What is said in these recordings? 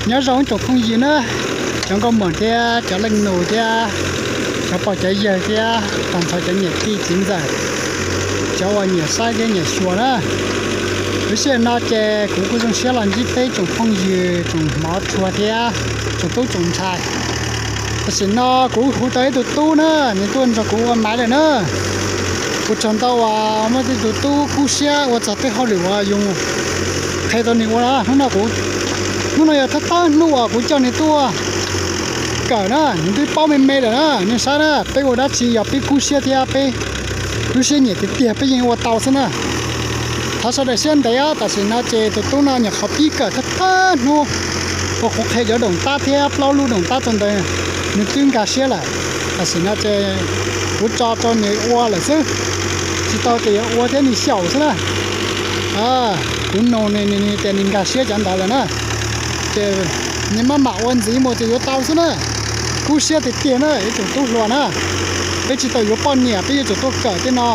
Nyob zoo ib tsoom phooj ywg na, cov nkauj muam thiab cov leej nus thiab cov pog cov yawg thiab tag nrho cov niam tij txiv ntxawm, cov uas nyiam saib thiab nyiam xyuas na. Lub sij hawm no ces kuv kuj zoo siab los ntsib peb tsoom phooj ywg tsoom hmov tshua thiab tsoom tub tsoom ntxhais. Tam sim no kuv hu tau ib tug tub na, nws tuaj nrog kuv ua maiv lawm na. Kuv tsaug ntau uas muaj ib tug tub kub siab ua txog tej hauj lwm uas yus qhia rau nws ua na. Hnub no kuv, hnub no yog thawj thawj hnub uas kuv coj nws tuaj kawm na, nws twb paub me me lawm na. Nej saib na, peb ua dab tsi yog peb kub siab thiab peb lub siab nyiam tiag tiag peb yeej ua tau xwb na. Thov sawv daws siab ntev, tam sim no ces tus tub no nyuam qhuav pib kawm thawj thawj hnub, uas kuv qhia cov doom tab thiab plaub lub doom tab rau ntawd, nws twb nkag siab lawm. Tam sim no ces kuv tso rau nws ua lawm xwb, tsis tau tias yuav ua thiab nws xyaum xwb na. Kuv nug nws, nws tias nws nkag siab cov ntawd lawm na. Ces nws maj mam ua ntxiv mus ces yuav tau xwb na. Kub siab tiag tiag na ib tsoom tub hluas na. Peb tsis tau yuav poj niam peb yuav tsum tuaj kawm tej no.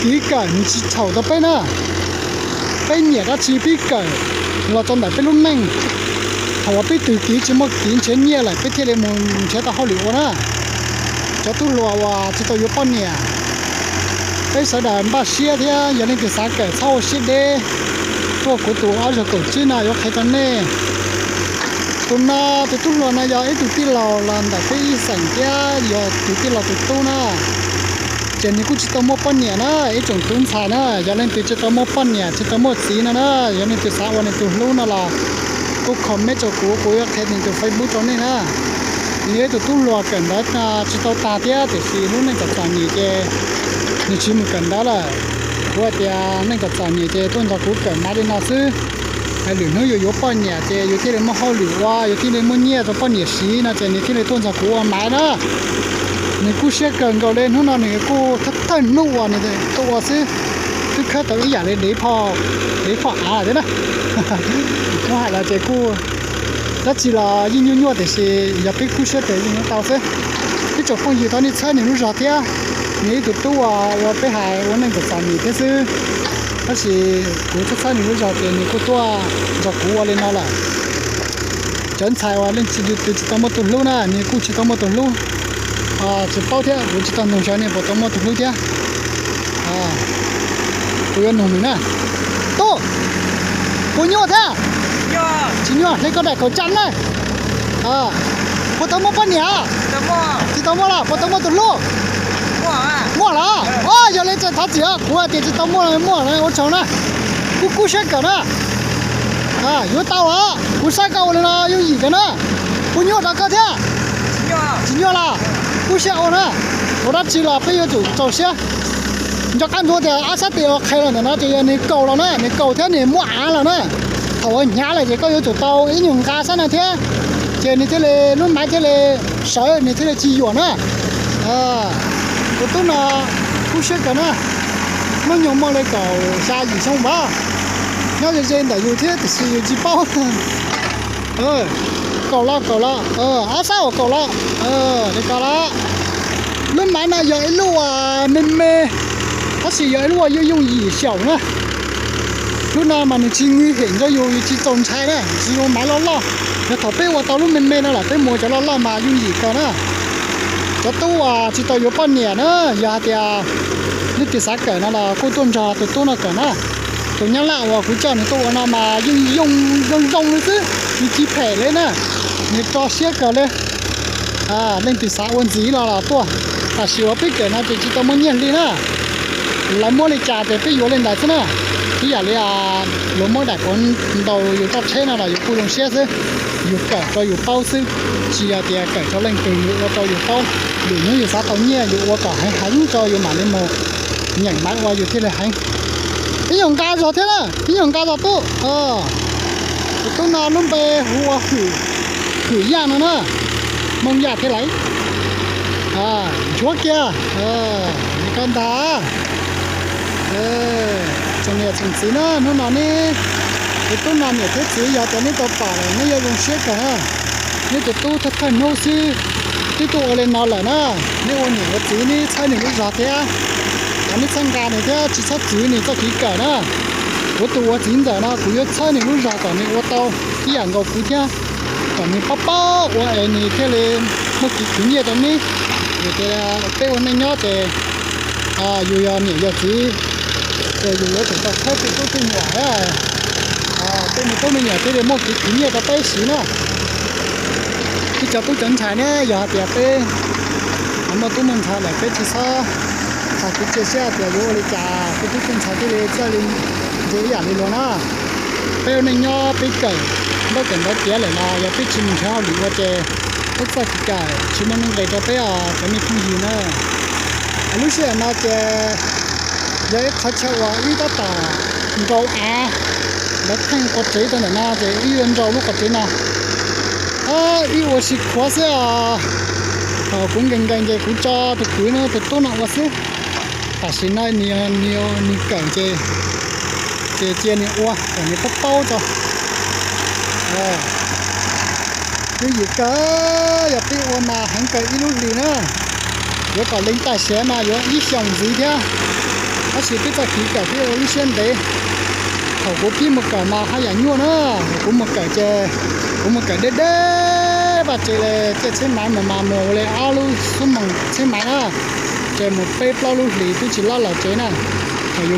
Kev kawm nws tsis txhaum rau peb na. Peb nyiam dab tsi peb kawm los rau ntawm peb lub neej. Thaum uas peb twg kev tsis muaj kev nrhiav nyiaj lawm peb thiaj li mus nrhiav tau hauj lwm ua na. Cov tub hluas uas tsis tau yuav poj niam, peb sawv daws npaj siab thiab yog leej twg xav kawm txhob ua siab deb. Tuaj kuv tus ob zaug kaum tsib no yuav qhia rau nej. Tus no, tus tub hluas no yog ib tug tij laug los ntawm peb ib xeem thiab yog tus tij laug tus tub na. Ces nws kuj tsis tau muaj poj niam na, ib tsoom tub ntxhais na, yog leej twg tsis tau muaj poj niam tsis tau muaj txiv no na, yog leej twg xav ua nws tus hlub no los kuj comment rau kuv, kuv yuav qhia nws tus Facebook rau nej na. Nws yog ib tug tub hluas kawm ntawv tsis tau tag thiab tiam sis lub neej txom txom nyem ces nws tsis mus kawm ntawv lawm. Kuv hais tias neej txom txom nyem ces tuaj nrog kuv kawm maiv li no xwb. Lwm hnub yus yuav poj niam ces yus thiaj li muaj hauj lwm ua, yus thiaj li muaj nyiaj rau poj niam siv no ces nws thiaj li tuaj nrog kuv ua maiv na. Nws kub siab kawg nkaus li, hnub no nws kuj thawj thawj hnub uas nws tuaj ua xwb, twb khawb tau ib yam li dev phom, dev phom av thiab na. Muab hais los ces kuj dab tsi los yeej nyuaj nyuaj tiam sis yog peb kub siab ces yeej yuav tau xwb. Ib tsoom phooj ywg thov nej txhawb nws lub zog thiab, nws ib tug tub uas ua peb hais ua neej txom txom nyem thiab xwb, tab sis kuv txhawb txhawb nws lub zog ces nws kuj tuaj nrog kuv ua li no lawm. Cov ntxhais uas leej twg tsis tau muaj tus hlub na, nws kuj tsis tau muaj tus hlub, tsis paub thiab, kuv tsis tau nug xyov nws puas tau muaj tus hlub thiab. Kuv yuav nug nws na. Tub, puas nyuaj thiab? Tsis nyuaj, hle koj daim kaum tsab na. Puas tau muaj poj niam? Tsis tau muaj los puas tau muaj tus hlub? Muaj los? Yog li ces thov txim, kuv hais tias tsis tau muaj los muaj, ua tsaug na. Kuv kub siab kawm na. Yuav tau los, kuv saib koj ua li no yooj yim kawg na. Puas nyuaj rau koj thiab? Tsis nyuaj los? Kub siab ua na. Ua dab tsi los peb yuav tsum rau siab. Nco qab ntsuav tias ab sab tes ua qhia los ntawm no ces yog nws kaus los na, nws kaus thiab nws muaj av los na. Thaum uas hnyav lawm ces koj yuav tsum tau ib nyuag nqa sab no thiab, ces nws thiaj li, lub maiv thiaj li sawv, nws thiaj li tsis yuam na. Tus tub no kub siab kawg na, hnub nyoog muaj li kaum xya yim xyoo npab, nyob ze ze ntawm yus thiab tiam sis yus tsis paub. Kaum los, kaum los, ab sab uas kaum los, li ko los. Lub maiv no yog ib lub uas me me, tab sis yog ib lub uas yooj yooj yim xyaum na. Lub no mas nws tsis nqhis hem rau yus, yus tsis txaus ntshai na, tsis ua maiv loj loj. Yog thaum peb ua tau lub me me no lawm peb mus cov loj loj mas yooj yim kawg na. Cov tub uas tsis tau yuav poj niam na, yog hais tias leej twg xav kawm no los kuj tuaj nrog tus tub no kawm na. Tus nyab laj uas kuv coj nws tuaj ua no mas yeej zoo zoo li xwb, nws tsis phem li na, nws rau siab kawg li. Leej twg xav ua ntxiv los los tuaj, tam sim uas peb kawm no ces tsis tau muaj nyiaj hli na. Lawv muab li cas ces peb yuav li ntawd xwb na. Ib yam li luag muab daim puav ntaus yus txoj tsheb no los yus kuj zoo siab xwb, yus kawm rau yus paub xwb, tsis yog tias kawm rau leej twg yus ua rau yus paub. Lwm hnub yus xav tau nyiaj yus ua kom heev heev rau yus mam li mus nyeem maiv ua yus thiaj li heev. Ib nyuag nqa zog thiab na, ib nyuag nqa zog tub. Tus tub no lub npe hu ua Hwm Yaj no na, Hmoob Yaj thiab lauj. Ntsuav kiag li ko ntag. Tsoom niam tsoom txiv na, hnub no neb tus tub no niam thiab txiv yog tias neb tau pom lawm neb yuav zoo siab kawg. Neb tus tub thawj thawj hnub xwb twb tuaj ua li no lawm na. Neb ua niam ua txiv neb txhawb nws lub zog thiab, neb txhawb nqa nws thiab tsis txhob txwv nws txoj kev kawm na. Kuv tus ua txiv ntxawm no kuv yuav txhawb nws lub zog kom nws ua tau ib yam nkaus kuv thiab, kom nws paub paub ua es nws thiaj li muaj kev khwv nyiaj rau neb. Vim tias peb ua neej nyob ces yus yog niam yog txiv ces yus yuav tsum tau txhawb tej tub tej nyuam, tej me tub me nyuam thiaj li muaj kev khwv nyiaj rau peb siv na. Ib cov tub cov ntxhais ne, yog hais tias peb muaj tub muaj ntxhais lawm peb tsis txhob txog kev cia siab tias yuav ua li cas peb tub peb ntxhais thiaj li txawj li ntse ib yam li luag na. Peb ua neej nyob peb kawm ntaub kawm ntawv tiav lawm los yog peb tsis mus nrhiav hauj lwm ua ces peb txoj kev kawm tsis muaj nuj nqis rau peb os cov me phooj ywg na. Lub sij hawm no ces yog ib qhov chaw uas wb tab tom nrau av, lawv theej qhov tsev rau ntawm no ces wb yuav nrau lub qhov tsev no. Wb ua si khuav xwb os. Thaum kuv nkees nkees ces kuv tso tus kwv no tus tub no ua xwb. Tam sim no nws kawm ces, ces cia nws ua kom nws paub paub tso. Yooj yim kawg, yog peb ua mas heev kawg ib lub hlis na. Yuav kom leej tam sim mas yuav ib xyoos ntxiv thiab. Tab sis peb txoj kev kawm peb ua lub siab ntev. Thaum kuv pib mus kawm mas haj yam nyuaj na. Kuv mus kawm ces kuv mus kawm deb deb vaj tsev li, caij tsheb maiv mus mas mus li ob lub xuab moos tsheb maiv na, ces mus peb plaub lub hlis twb tsis loj los tsev na.